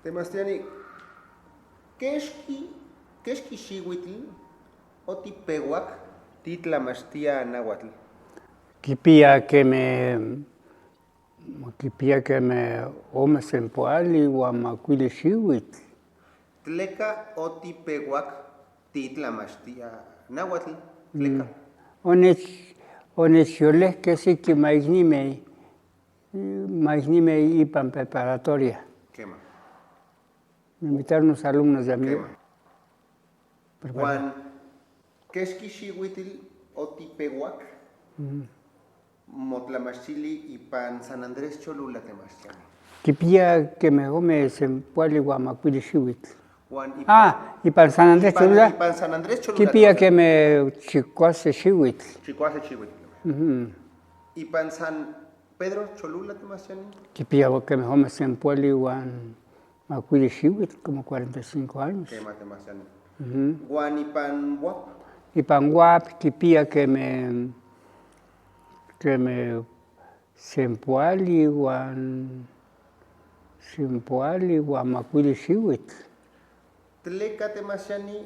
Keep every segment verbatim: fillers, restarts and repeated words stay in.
Temastiani, kexki, kexki xiuitl otipeuak titlamachtia náhuatl? Kipia keme, kipia keme ome senpoali uan makuili xiuitl. Tleka otipeuak titlamachtia náhuatl? Tleka? Mm. Onech, onechyolejkej siki maiknimej, maiknimej ipan preparatoria. Kema. Me invitaron unos alumnos de amigo. Kema. Prepara. Uan kexki xiuitl otipeuak, mm, motlamachtili ipan San Andrés Cholula, Temastiani? Kipia keme ome senpoali uan makuili xiuitl. Uan ipan, ah, ipan San Andrés ipan, Cholula. Ipan San Andrés Cholula, kipia Temastiani, keme chikuase xiuitl. Chikuase xiuitl. Mhm. Ipan San Pedro Cholula, Temastiani? Kipia keme ome senpoali uan makuili xiuitl, como cuarenta y cinco años. Kema, Temastiani. Mhm. Uan ipan Huap? Ipan Huap kipia keme, keme senpoali uan, senpoali uan makuili xiuitl. Tleka, Temastiani,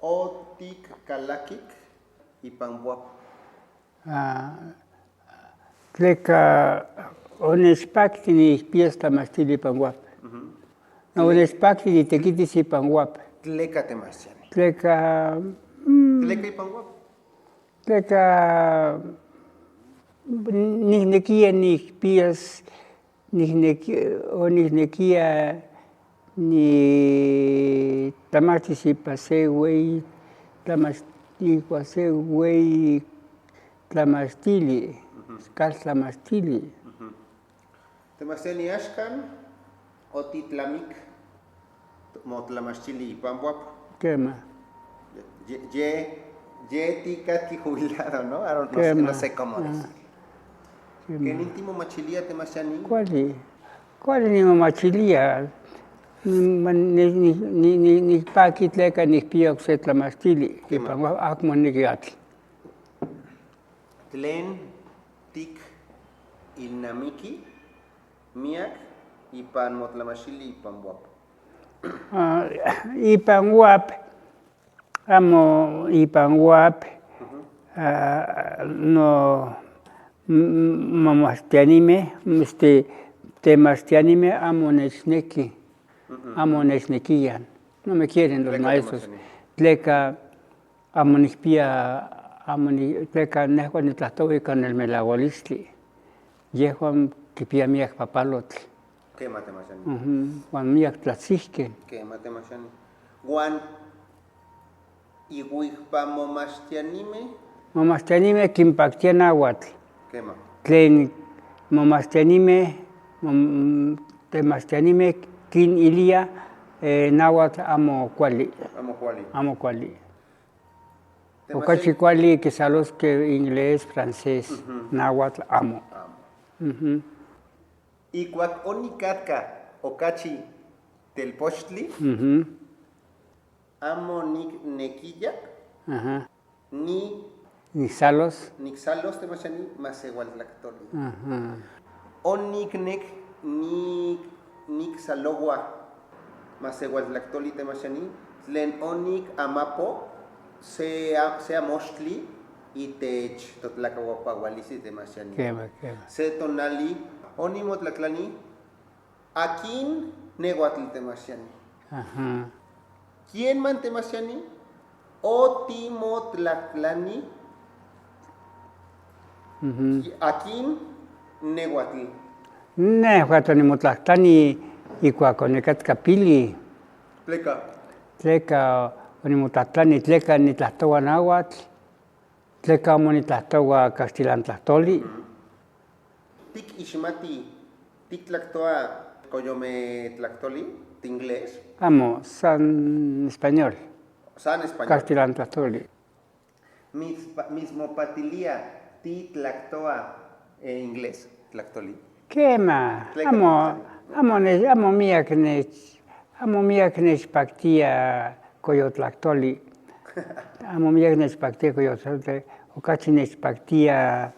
otikkalakik ipan Huap? Ah, tleka onechpakti nikpias tlamachtili ipan Huap. Mhm. No, tle- onechpakti nitekitis ipan Huap. Tleka, Temastiani? Tleka, mm, tleka ipan Huap? Tleka niknekia nikpias Nikneki-, oniknekia nitlamachtis ipan se ueyi tlamach-, ipan se ueyi tlamachtili, mhm, kaltlamachtili. Mhm. Temachtli axkan otitlamik motlamachtili ipan Huap. Kema. Ye, ye, ye tikatki jubilado, ¿no? I don't, no sé, kema, no sé cómo, ah, decir. Kema. ¿Kenin timomachilia, Temachtli? Kuali. Kuali nimomachilia. Ni-, ni-, ni-, ni-, ni-, nikpaki tleka nikpia okse tlamachtili. Kema. Ipan Huap, amo niki atl. ¿Tlen tikilnamiki miak ipan motlamachtili ipan Huap? Ah, ipan Huap, amo ipan Huap, ujú, ah, no, m-, m-, momachtlianimej, este, temachtlianimej amo nechneki, ujú, amo nechnekiaj. No me quieren los maestros. Tleka temachtlianimej. Tleka amo nikpia, amo ni-, tleka nejua nitlajtoua ika nel melaualistli. Yejuan kipia miak papalotl. Kema, Temachtli. Ujú, uan miak tlatsijkej. Kema, Temachtli. Uan ijkuak momachtlianimej. Momachtlianimej kinpaktia nauatl. Kema. Tlen momachtlianimej, mom-, temachtlianimej kinilia, eh, nauatl amo kuali. Amo kuali. Amo kuali. Temachtli. Okachi kuali kisaloskej inglés, francés, ujú, nauatl amo. Amo. Ujú. Ijkuak onikatka okachi telpochtli, ujú, amo niknekiya, ajá, ni- niksalos. Niksalos, Temachtli, maseualtlaktoli. Ajá. Oniknek nik-, niksaloua maseualtlaktoli, Temachtli, tlen onikamapo se a-, se amochtli itech totlakaualistli, Temachtli. Kema, kema. Se tonali onimotlatlani, ¿akin neuatl, Temachtli? Ajá. ¿Ken man, Temachtli, otimotlatlani? Ujú. ¿Akin neuatl? Nejua onimotlatlani ijkuak onikatka pili. ¿Tleka? Tleka onimotlatlani, tleka nitlajtoua nauatl. Tleka amo nitlajtoua kaxtilantlajtoli? Ujú. ¿Tikixmati tiktlajtoua koyome tlaktoli, inglés? Amo, san español. San español. Kaxtilantlajtoli. Mis-, pa-, mismopatilia tiktlajtoua, eh, inglés tlaktoli? Kema, tleka amo, amo ne-, amo miak nech-, amo miak nechpaktia koyotlaktoli. Amo miak nechpaktia koyotlaktoli. Okachi nechpaktia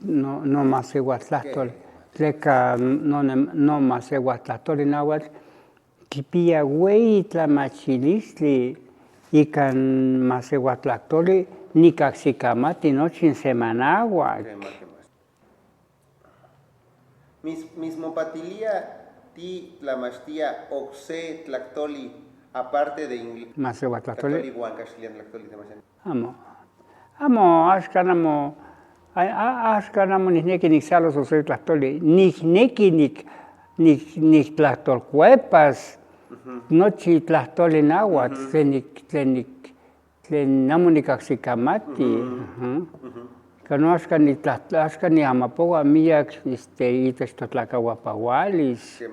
no, nomasewaltlajtol. Tleka no, no, nomasewaltlajtoli nauatl kipia ueyi tlamachilistli ikan masewaltlajtoli, nikajsikamati nochin semanauak. Mis-, mismopatilia ti tlamachtia okse tlaktoli aparte de inglés. Masewaltlajtoli. Tlaktoli uan castellano tlaktoli tlamachtia. Amo. Amo, axkan amo, a-, a-, axkan amo nikneki niksalos okse tlajtoli. Nikneki nik-, nik-, niktlajtolkuepas nochi tlajtoli nauatl tlen nik-, tlen nik-, tlen amo nikajsikamati. Kano axkan nitlaj-, axkan niamapoua miak, este, itech totlakauapaualis.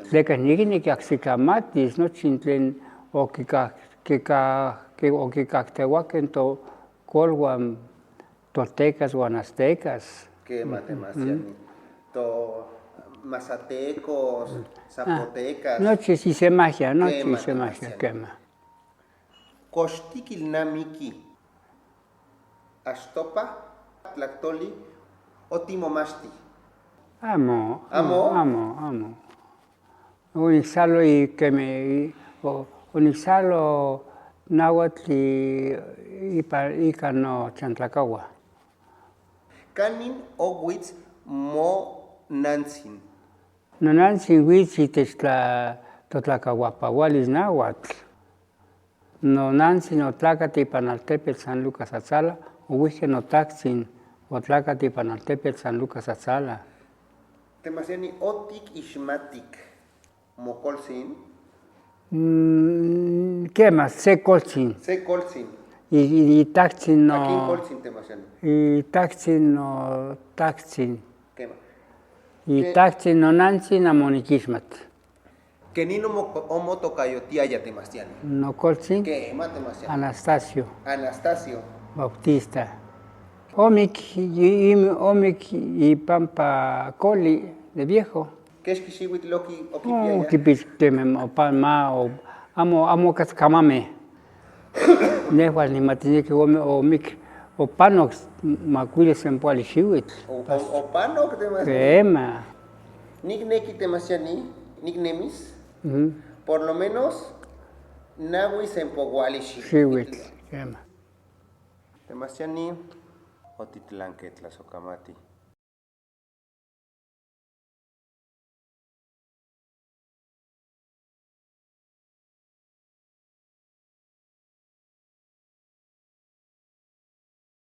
Tleka nikneki nikajsikamatis nochin tlen okikaj-, kikaj-, ki-, okikakteuakej tokoluan toltekas uan aztekas. Kema, temachiani. To mazatecos, zapotecas. Nochi sisemaja, nochi sisemaja, kema. Kox tikilnamiki achtopa tlaktoli otimomachti? Amo, amo, amo, amo. Oniksalo i-, kemi, i-, o-, oniksalo nauatl i-, ipa-, ika nochantlakaua. ¿Kanin ouits monantsin? Nonantsin uits itech tla-, totlakauapaualis nauatl. Nonantsin otlakat ipan altepetl San Lucas Atzala, ouijke notaktin otlakat ipan altepetl San Lucas Atzala. Temachiani, ¿otikixmatik mokoltsin? Mm, kema, se koltsin. Se koltsin. I-, i-, itaktin no. ¿Akin koltsin, temachiani? Itaktin notaktin. Kema. Itaktin nonantsin amo nikixmat. ¿Kenin omo-, omotokayotiaya, temachiani? Nokoltsin. Kema, temachiani. Anastasio. Anastasio. Bautista. Omik, i-, im-, omik ipampa koli de viejo. ¿Kexki xiuitl oki-, okipiaya? Okipixkej opan ma, o-, amo, amo katka kamamej. Nejwatl nikmatisneki ome-, omik, opanok makuili sempoali xiuitl. O-, o-, opanok, temachiani. Kema. Nikneki, temachiani, niknemis por lo menos naui sempouali xiuitl. Xiuitl, kema. Temachiani, otitlanki tlasokamati.